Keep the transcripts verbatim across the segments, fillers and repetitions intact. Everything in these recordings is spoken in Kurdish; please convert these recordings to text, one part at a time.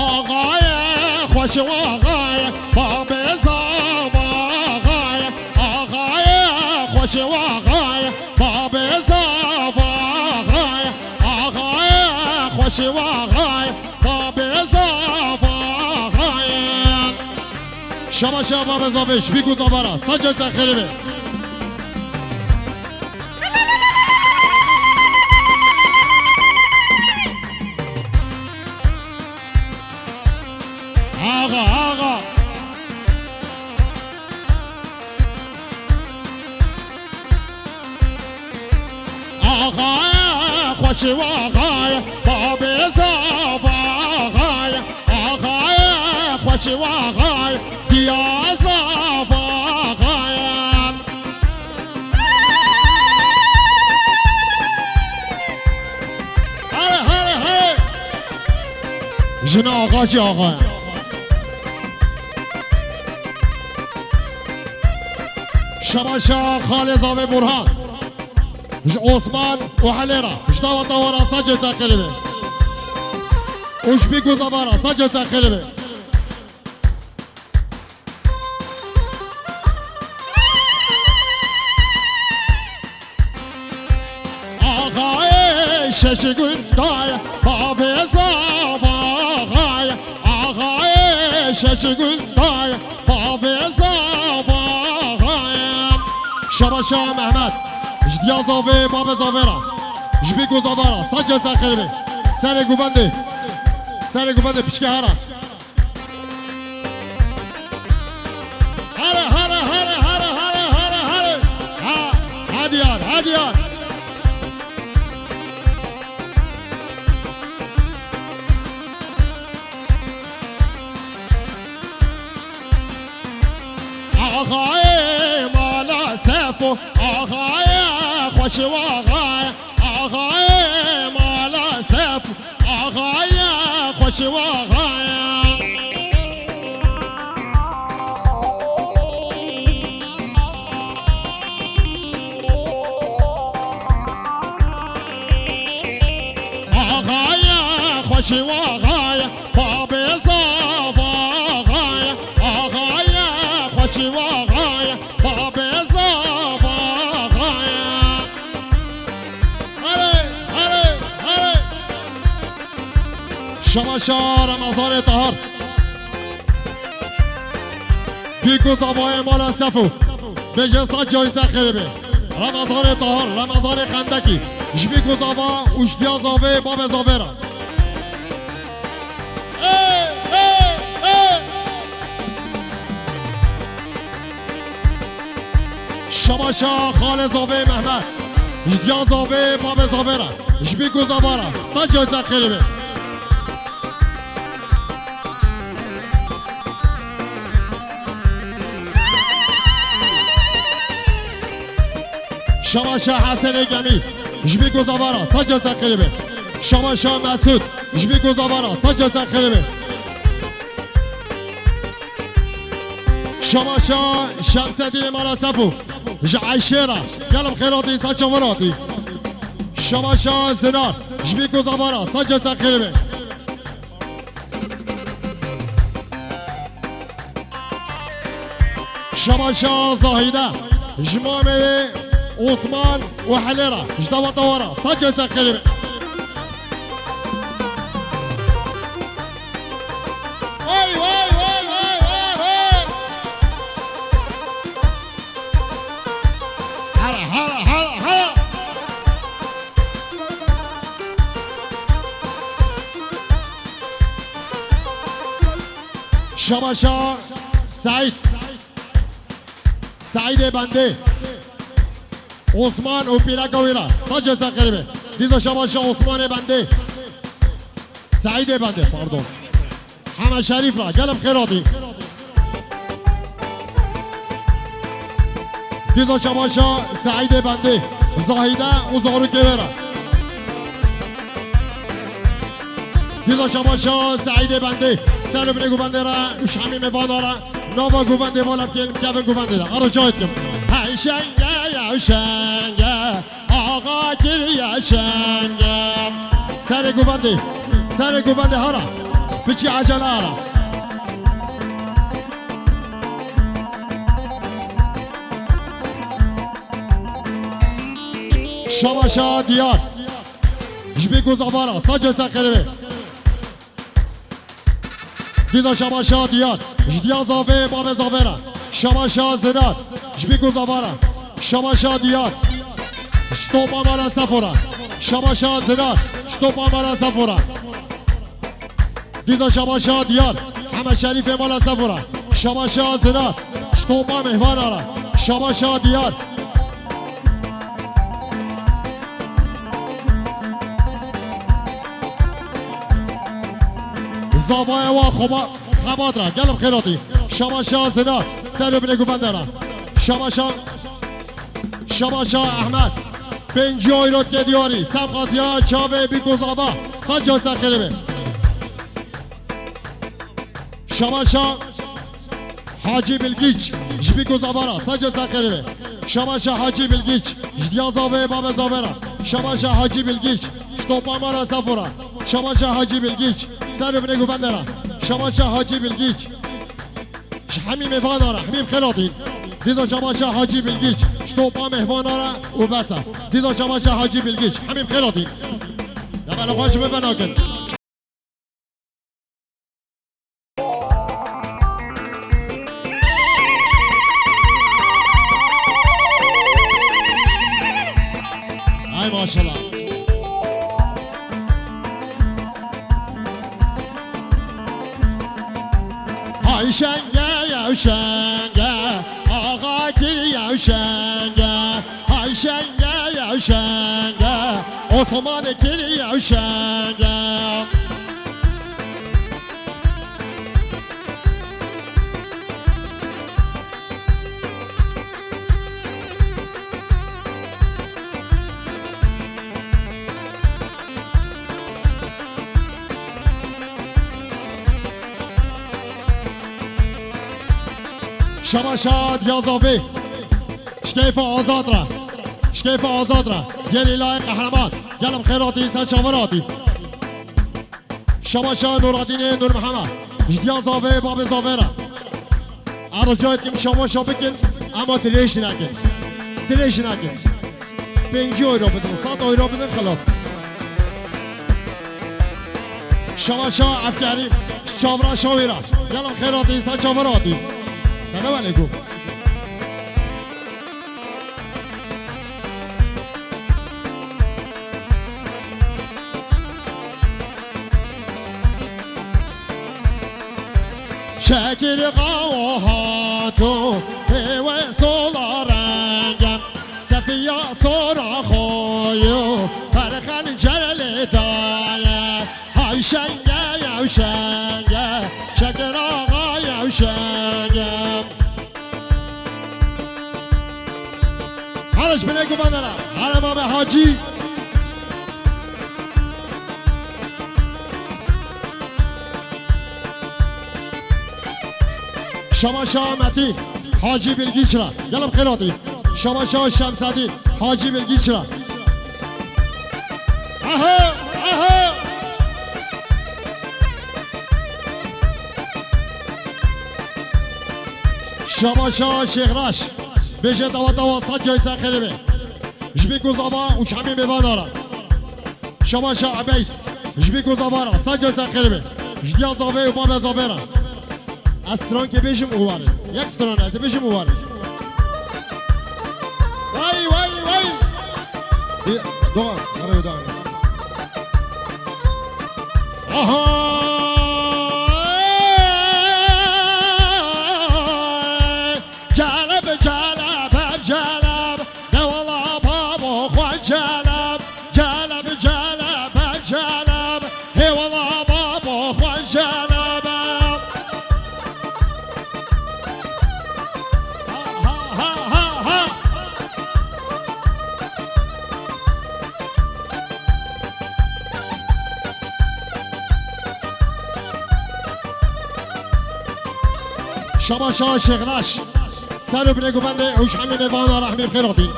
Axayê xweşik axayê, babê zav axayê. Axayê xweşik axayê, babê zav axayê. Axayê xweşik axayê, babê zav axayê. Şabaş e babê zavê, ji bî ku zava ra, sac e zexêrê be. Axa, axa. Axayê xweşik axayê, babê zav axayê. Axayê xweşik axayê, diya zav axayê. Hele, hele, hele. Jina axa jî axa ye. Şabaş e xalê zavê Burhan. Ji Osman û Helê re. Ji daweta we re sac e zexêrê be. Û ji bî ku zava ra, sac e zexêrê be. Axayê şeş gundayê, babê zav axayê. Axayê şeş gundayê, babê zav axayê. Şabaş e Mehmet. Ji diya zavê, babê zavê re. Ji bî ku zava ra, sac e zexêrê be. Serê guvendê. Serê guvendê piçke here. Hele, hele, hele. Ha, ha diyar, ha diyar. Axayê mala Sefo, axayê xweşik axayê. Axayê mala Sefo, axayê xweşik axayê. Axayê xweşik axayê, babê zav axayê. Axayê xweşik axayê, babê zav axayê. Hele, hele, hele. Şabaş e Remezanê Tahar. Bî ku zavayê mala Sefo. Bêje sac e zexêrê be. Remezanê Tahar, Remezanê Xendekî. Ji bî ku zava û ji diya zavê, babê zavê re. Ê, ê, ê. Şabaş e xalê zavê Mehmet. Ji diya zavê, babê zavê re. Ji bî ku zava ra, sac e zexêrê be. Şabaş e Hesenê Gemî. Ji bî ku zava ra, sac e zexêrê be. Şabaş e Mesûd. Ji bî ku zava ra, sac e zexêrê be. Şabaş e Şemsedînê mala Sefo. Ji Eyşê re. Gelim xêr hatî, saça xwe hatî. Şabaş e Zinar. Ji bî ku zava ra, sac e zexêrê be. Şabaş e Zahîde. Ji mamê wê Osman û Helê re. Ji daweta we re, sac e zexêrê be. Hey, hey, hey, hey, hey, hey. Hala, hala, hala, hala. Şabaş e Seîd. Seîdê Bendê. Osman û pîreka wî re. Sac e zexêrê be. Dîsa şabaş e Osmanê Bendê. Seîdê Bendê, pardon. Heme Şerîf re. Gelim xêr hatî. Dîsa şabaş e Seîdê Bendê. Zahîde û zarokê wê re. Dîsa şabaş e Seîdê Bendê. Ser û binê guvendê re û ji hemî mêvana re. Nava guvendê vala bikin, kevin guvendê de. Ara cayet kim. Hey şenge ya şenge, axa kiriye şenge. Serê guvendê, serê guvendê hara. Piçî ecele ara. Şabaşa Diyar. Ji bî ku zavara, sac û ser xêrê be. Dîda şabaşa Diyar. Ji diya zavê, babê zavê re. Şabaşa Zinar. Ji bî ku zavara. Şabaşa Diyar. Ji topa mala Sefora. Şabaşa Zinar. Ji topa mala Sefora. Dîda şabaşa Diyar. Heme Şerîfê mala Sefora. Şabaşa Zinar. Ji topa mêhvana re. Şabaşa Diyar. Zavaya wa xeba-, xebat re. Gelim xêratî. Şabaşa Zinar. Ser û binê guvende re. Şabaşa Şabaşa Ehmed. Pêncî euro tê diyarî. Semqatiya çavê bî ku zava. Sac û ser xêrê be. Şabaşa Hacî Bilgiç. Ji bî ku zava re. Sac û ser xêrê be. Şabaşa Hacî Bilgiç. Ji diya zavê, babê zavê re. Şabaşa Hacî Bilgiç. Ji topa mala Sefora. Şabaşa Hacî Bilgiç. Ser û binê guvende re. Şabaşa Hacî Bilgiç. Ji hemî mêvana re, hemî bi xêr hatîn. Dîda şabaşa Hacî Bilgiç, ji topa mêvana re û bes e. Dîda şabaşa Hacî Bilgiç, hemî bi xêr hatîn. Develê xwe ji min venakin. Ay maşallah. Hay şenge yew şenge, axa kir yew şenge. Hay şenge yew şenge, Osman kir yew şenge. Şabaşa Diyazavê. Şkeyfa Azad ra. Şkeyfa Azad ra. Gerîlayê qehreman. Gelim xêr hatî, ser çavan hatî. Şabaşa Nuradînê Nur Mihemed. Ji diya zavê, babê zavê re. Ez rica dikim şabaşa bikin, ema dirêj nekin. Dirêj nekin. Pêncî euro bidin, sed euro bidin, xilas. Şabaşa Efkerî, çavra şawê re. Gelim xêr hatî, ser çavan hatî. Selam aleykum. Şekir qawa hato, pêwe sola rengem, tefiya sora xoyo, perxen cerelê daye. Hay şenge yew şenge, Şekir axa yew şenge. Haliç binê guvanera. Hale Mame Hacî. Şabaşa Metîn. Hacî Bilgiç ra. Gelim xêr hatî. Şabaşa Şemsedîn. Hacî Bilgiç ra. Aha! Aha! Şabaşa Şêxraş. Bêje dawa dawa, sac û ser xêrê be. Ji bî ku zava û çemî mêvana ra. Şabaşa Ebey. Ji bî ku zava ra, sac û ser xêrê be. Ji diya zavê û babê zavê ra. Ez strankê bêjim û warin. Yek stran ez ê bêjim û warin. Vay, vay, vay. Ê, doğa, ara doğa. Aha! Celeb, celeb, celeb. De wala babo xwe celeb. Celeb, celeb, celeb. Hê wala babo xwe celeb. Ha, ha, ha, ha, ha. Şabaşa Şêxraş. Ser û binê guvendê û ji hemî mêvana re hemî bi xêr hatîn.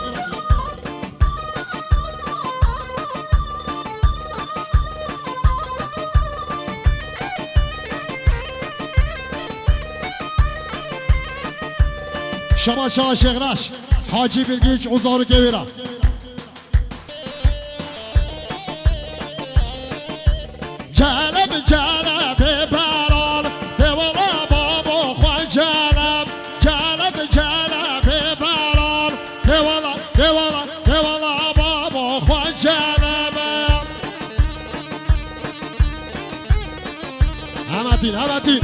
Şabaşa Şêxreş, Hacî Bilgiç û zarokê wî re. Celeb, celebê beran, de wela babo xwe celeb. Celeb, celebê beran, de wela, de wela, de wela babo xwe celeb. Hemetîn, hemetîn.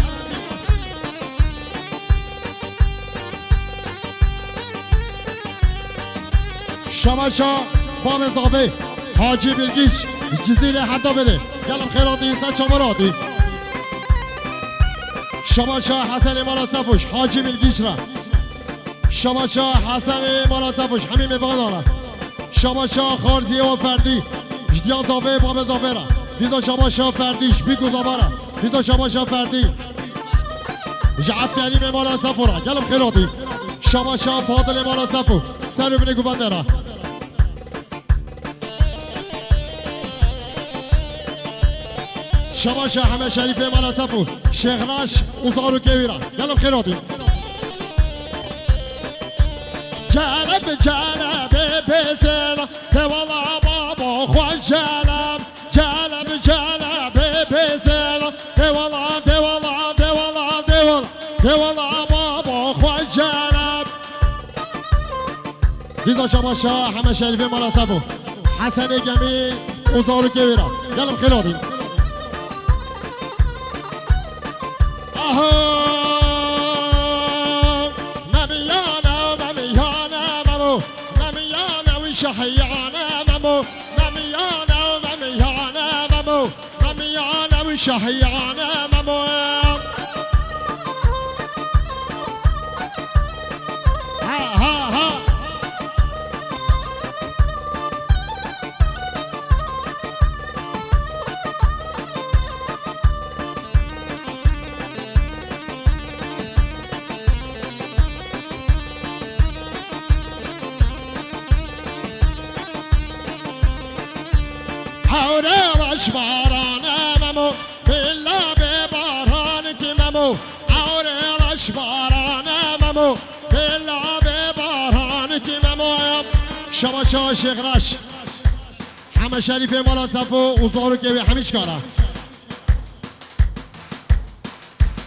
Şabaşa bavê zavê Hacî Bilgiç, Cizîrê heta bêrê. Gelim xêr hatî, ser çavan hatî. Şabaşa Hesenê mala Sefuş, Hacî Bilgiç re. Şabaşa Hesenê mala Sefuş, hemî mêvan re. Şabaşa Xarziyê û Ferdî, ji diya zavê bavê zavê re. Dîza şabaşa Ferdî, ji bîk û zava re. Dîza şabaşa Ferdî. Ji Efkerîmê mala Sefo re. Gelim xêr hatî. Şabaşa Fadilê mala Sefo. Ser û binê guvende re. Şabaşa Heme Şerîfê mala Sefo. Şêxreş û zarokê wî re. Gelim xêr hatî. Celeb, celebê bêzêna, de wela babo xwe celeb. Celeb, celebê bêzêna, de wela, de wela, de wela, de wela, de wela babo xwe celeb. Dîza şabaşa Heme Şerîfê mala Sefo. Hesenê Gemî û zarokê wî re. Gelim xêr hatî. Aha! Memiyane, memiyane, memo. Memiyane wî şahiyane, memo. Memiyane, memiyane, memo. Memiyane wî şahiyane, memo. Ha, ha, ha. Ewre reş barane memo, billa bê baran ki memo. Ewre reş barane memo, billa bê baran ki memo. Şabaşa Şêxreş. Heme Şerîfê mala Sefo û zarokê wê hemî çikara.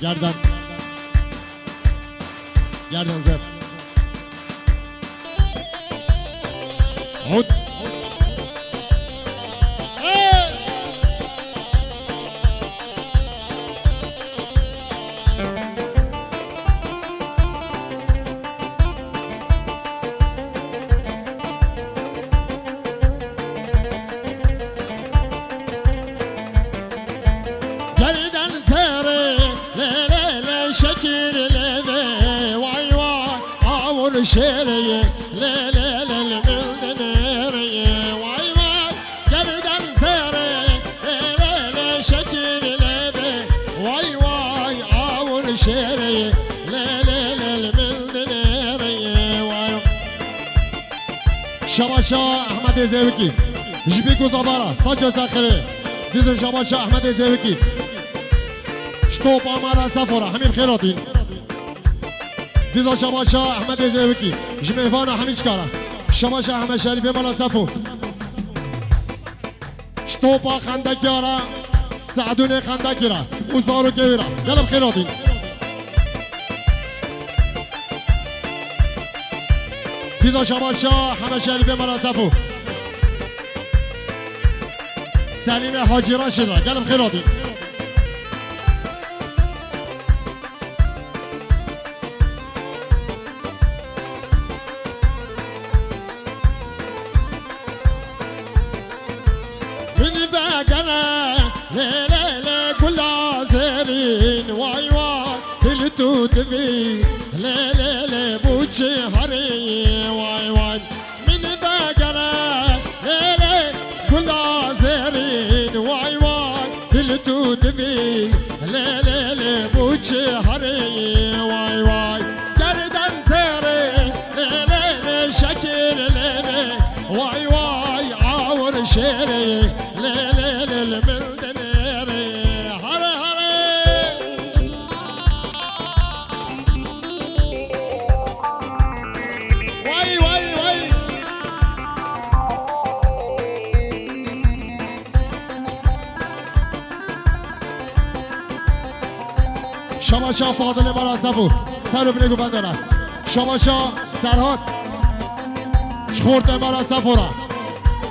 Gerden. Gerden zer. Hut. Hey! Gerden zerê, lê, lê, lê, şekil lê vê, vay, vay, awul şerê, lê, lê, lê, lê, mildinê rê, vay, vay. Gerden zerê, lê, lê, lê, şekil lê vê, vay, vay, awul şerê, lê, lê, lê, lê, mildinê rê, vay. Şabaşa Ehmedê Zêwikî. Ji bîk û zava re, sac û serxirê. Dîza şabaşa Ehmedê Zêwikî. Ji topa mala Sefo re, hemî bi xêr hatîn. Dîza şabaşa Ehmedê Zêwikî. Ji mêvana hemî çikara. Şabaşa Ehmed Şerîfê mala Sefo. Ji topa Xendekî re, Se'dûnê Xendekî re û zarokê wî re. Gelê bi xêr hatîn. Dîza şabaşa Heme Şerîfê mala Sefo. Selîmê Hacî Reşîd re. Gelê bi xêr hatîn. Min vegere, lê, lê, lê, gula zêrîn, way, way, dil tu divî, lê, lê, lê, bû çi herî, way, way. Min vegere, lê, lê, gula zêrîn, way, way, dil tu divî, lê, lê, lê, bû çi herî, way, way. Gerden zerê, lê, lê, lê, şekil lê vê, way, way, awir şêrê, lê, lê, lê, lê, mildinê rê, hare, hare. Şabaşa Fadilê me ra Sefo, ser û binê guvendê re. Şabaşa Serhat, ji xortê me ra Sefo re,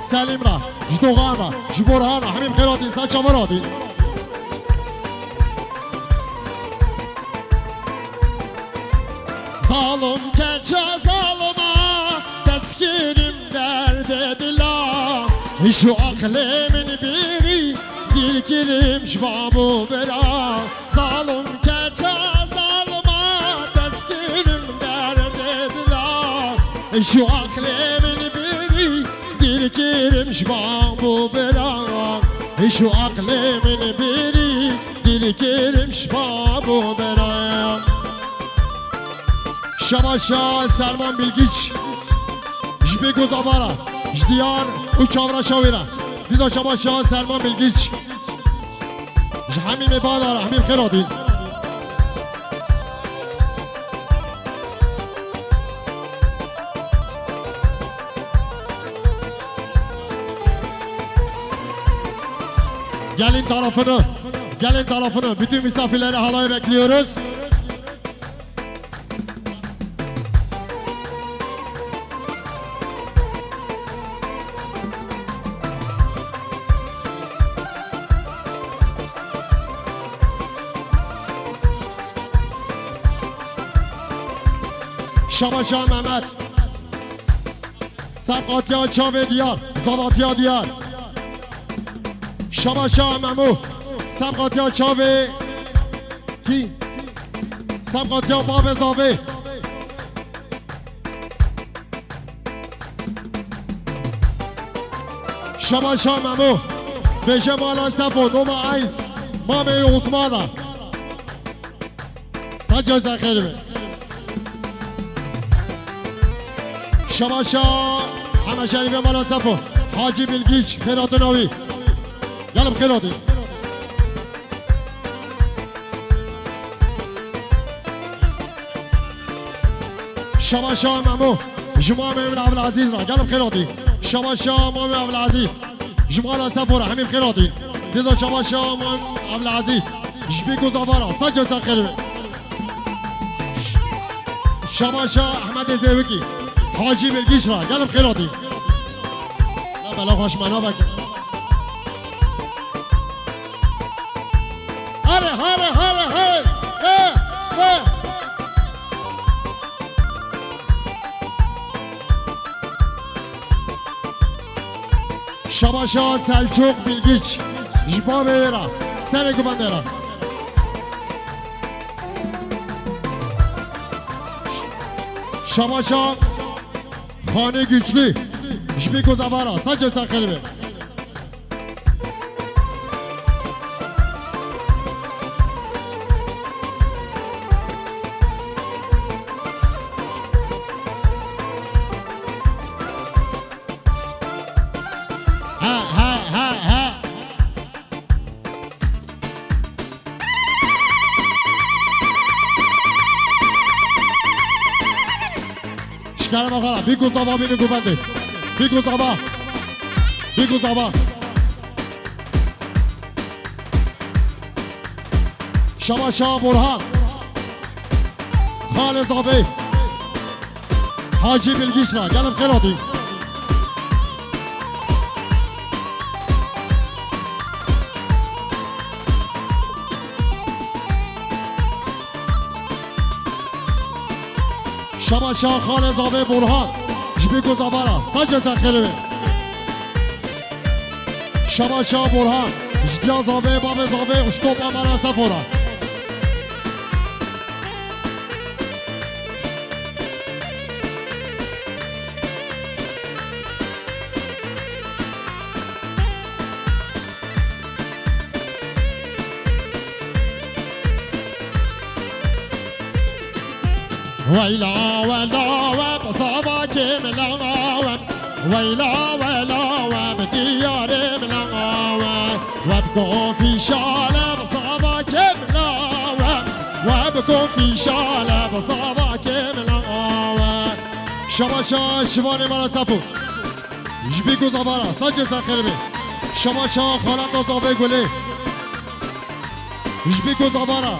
Selîm re, ji Doxan re, ji Borhan re, hemî bi xêr hatîn, ser çavan hatîn. Zalim keçe zalima, dest kirim derdê dila. Ji aqlê min bêrî, dîr kirim ji bab û bira. Zalim keçe zalima, dest kirim derdê dila. Ji aqlê min bêrî, dîr kirim ji bab û bira. Ji aqlê min bêrî, dîr kirim ji bab û bira. Şabaşa Selman Bilgiç, ji Bêkoz Ava re, ji Diyar û Çavraşa wê re. Dîda şabaşa Selman Bilgiç. Ji hemî mêbana re, hemî bi xêr hatîn. Gelin tarafını, gelin tarafını, bütün misafirleri halaya bekliyoruz. Şabaşa Mehmet. Sebqatiya çavê Diyar, zavatiya Diyar. Şabaşa Memo. Sebqatiya çavê kî? Sebqatiya bavê zavê. Şabaşa Memo. Bêje mala Sefo, Nummer eins. Mamê Osman da. Sac û ser xêr be. Şabaşa Heme Şerîfê mala Sefo. Hacî Bilgiç, xêr hatina wî. Gelin xêr hatî. Şabaşa Memo. Ji mamê min Evlezîz re. Gelin xêr hatî. Şabaşa mamê Evlezîz. Ji mala Sefo re, hemî bi xêr hatîn. Dêda şabaşa Mam Evlezîz. Ji Bêkoz Ava re, sac û ser xêr be. Şabaşa Ehmedê Zêwikî. Hacî Bilgiç re, gelin bi xêr hatîn. Ya bela xweş me navek. Here, here, here, here. He, he. Şabaşa Selçuk Bilgiç, ji bavê wê re, serê guvendê re. Şabaşa Xanê Güçlü, ji Bêkoz Ava re, sac û ser xêr be. He, he, he, he. Şikare bakala, Bêkoz Ava bînin guvendê. Bêkoz Ava. Bêkoz Ava. Şabaşa Burhan. Xalê Zavê. Hacî Bilgiç re, gelin xêr hatî. Şabaşa Xalê Zavê Burhan, ji Bêkoz Ava re, sac û ser xêr be. Şabaşa Burhan, ji diya Zavê, bavê Zavê û ji topa me re Sefo re. Weyla wela we bi zavakê min la we. Weyla wela we bi diyarê min la we. We bi konfîşale bi zavakê min la we. We bi konfîşale bi zavakê min la we. Şabaşa şivanê me re Sefo. Ji Bêkoz Ava re, sac û ser xêr be. Şabaşa Xalenda Zavê Gulê. Ji Bêkoz Ava re,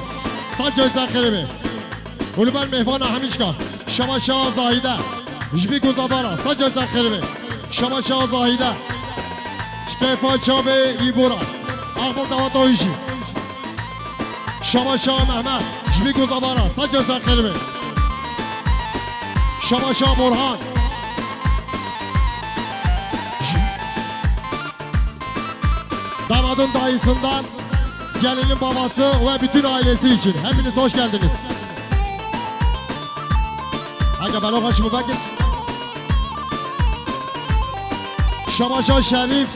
Sac Özen Xeribê. Û li ber mêvana hemîşka. Şabaşa Zahîde. Ji bî ku zavara. Sac Özen Xeribê. Şabaşa Zahîde. Ji keyfa çavê Îbora. Aqbil dawata wî jî. Şabaşa Mehmet. Ji bî ku zavara. Sac Özen Xeribê. Şabaşa Borhan. Damadın dayısından gelinin babası ve bütün ailesi için hepiniz hoş geldiniz. Aga belo xweş mubekir. Şabaşa Şerîf.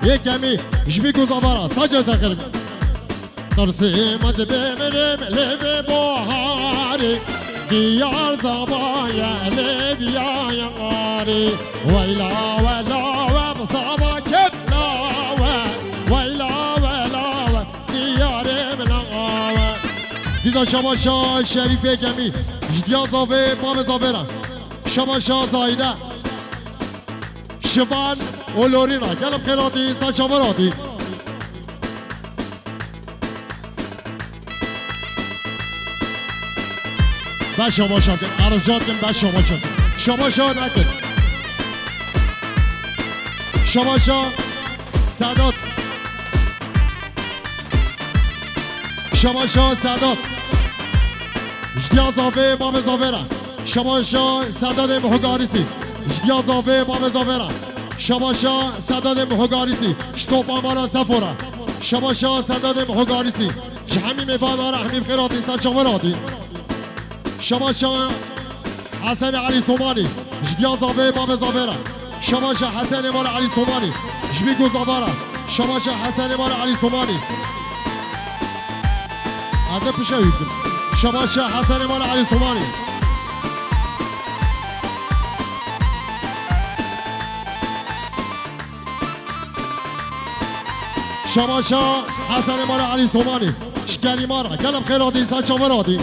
Yekemî. Ji bî ku zavara. Sac Özen Xeribê. Qirsî min dibimirim li vê baharê. Diyar zava ye lê diya yarê. Weyla wela we bi zava kevla we. Weyla wela we diyarê min awe. Dîza şabaşa Şerîfê Kemî. Ji diya zavê bavê zavê re. Şabaşa Zahîde. Şivan û Lorîna. Gelin xêr hatî, ser çavan hatî. Beş şabaşa kin, ercan kin, beş şabaşa kin. Şabaşa nekin. Şabaşa Sedat. Şabaşa Sedat. Ji diya zavê bavê zavê re. Şabaşa Sedatê Muhugarisî. Ji diya zavê bavê zavê re. Şabaşa Sedatê Muhugarisî. Ji topa mala Sefo re. Şabaşa Sedatê Muhugarisî. Ji hemî mêvana re hemî bi xêr hatî, ser çavan hatî. Şabaşa Hesen Elî Somanî. Ji diya zavê bavê zavê re. Şabaşa Hesenê mala Elî Somanî. Ji bî ku zava re. Şabaşa Hesenê mala Elî Somanî. Ez ê pişe wî kim. Şabaşa Hesenê mala Elî Somanî. Şabaşa Hesenê mala Elî Somanî. Ji Kerîma re. Gelin xêr hatî, ser çavan hatî.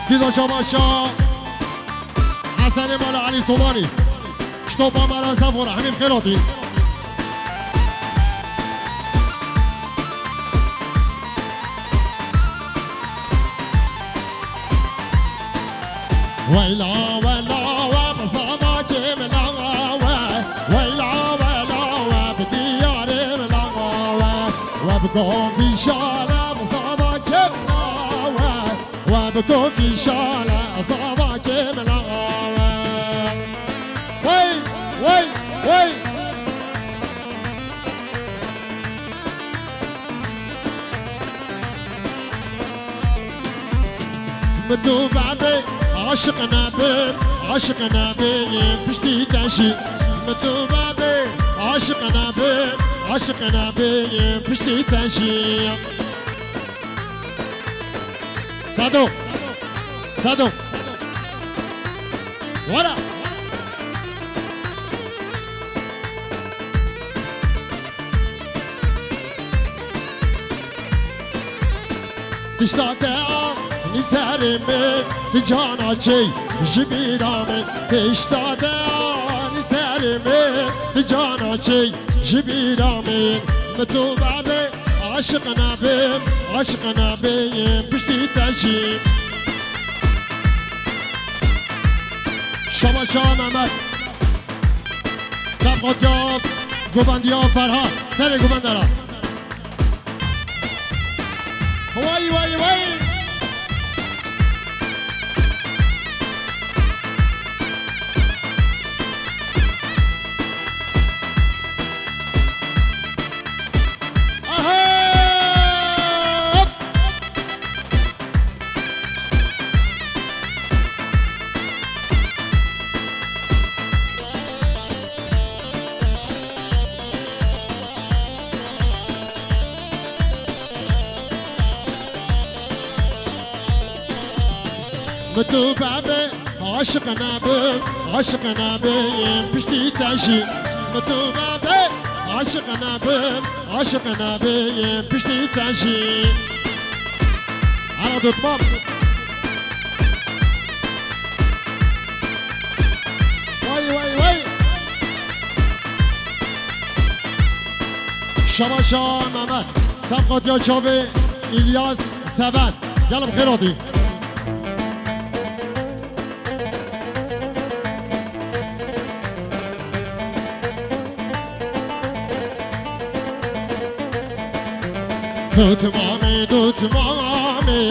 Dîza şabaşa Hesenê mala Elî Somanî. Ji topa mala Sefo re. Hemî bi xêr hatî. Weyla wela we bi zava kê min awe. Weyla wela we bi diyarê min awe. We bi kovî şale bi zava kê min awe. We bi kovî şale zava kê min awe. Wey, wey, wey. Min tu bebê aşiq nebim, aşiq nebê yên piştî te jî. Min tu bebê aşiq nebim, aşiq nebê yên piştî te jî. Sado. Sado. Wala. Tişta te anî serê min, tu cana çêy ji bîra min. Tişta te anî serê min, tu cana çêy ji bîra min. Min tu bebê aşiq nebim, aşiq nebê yên piştî te jî. Şabaşa Mehmet. Sefqatiya Govendiya Ferhat. Serê govendera. Way, way, way. Aha! Hop! Min tu bebê aşiq nebim, aşiq nebê yên piştî te jî. Min tu bebê aşiq nebim, aşiq nebê yên piştî te jî. Ana dotmam. Way, way, way. Şabaşa Mehmet. Sefqatiya çavê İlyas Seven. Gelin xêr hatî. Dutmamê, dutmamê,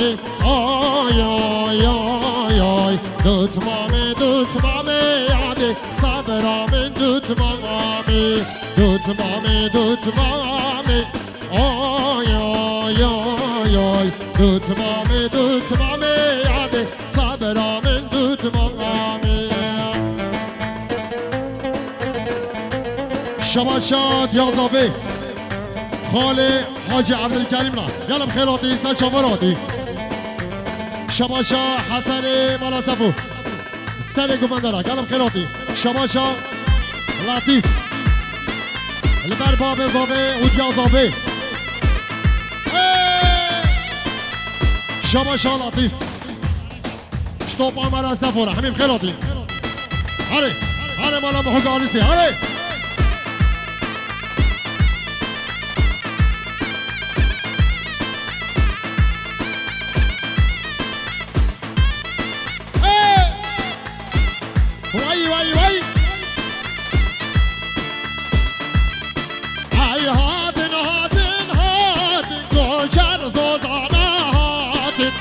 ay, ay, ay, ay. Dutmamê, dutmamê, yadê sabra min dutmamê. Dutmamê, dutmamê, ay, ay, ay, ay. Dutmamê, dutmamê, yadê sabra min dutmamê. Şabaşa Diyazavê. Xalê Hacı Evdilkerim ra. Gelin xêr hatî, ser çavan hatî. Şabaşa Hesenê Mala Sefo. Serê Guvendara. Gelin xêr hatî. Şabaşa Latîf. Li ber babê zavê û Diyazavê. Ê! Şabaşa Latîf. Ştopa Mala Sefo ra. Hemî bi xêr hatî. Hale. Hale mala Muhug Alîsê. Hale. Ê! Vay, vay, vay. Ay hatin, hatin, hatin, goşer zozana hatin.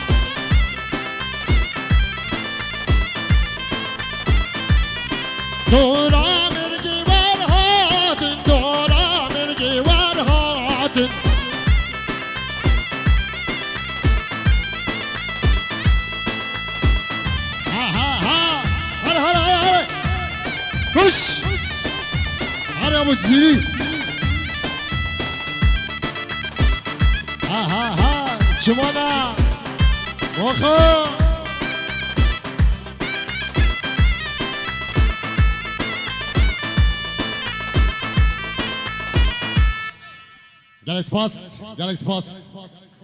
Dora mirgî wer hatin, dora mirgî wer hatin. Ha, ha, ha. Hadi, hadi, hadi, hadi. Koş. Hadi Abu Ziri. Ha, ha, ha. Çimana. Oho. Gelek spas, gelek spas.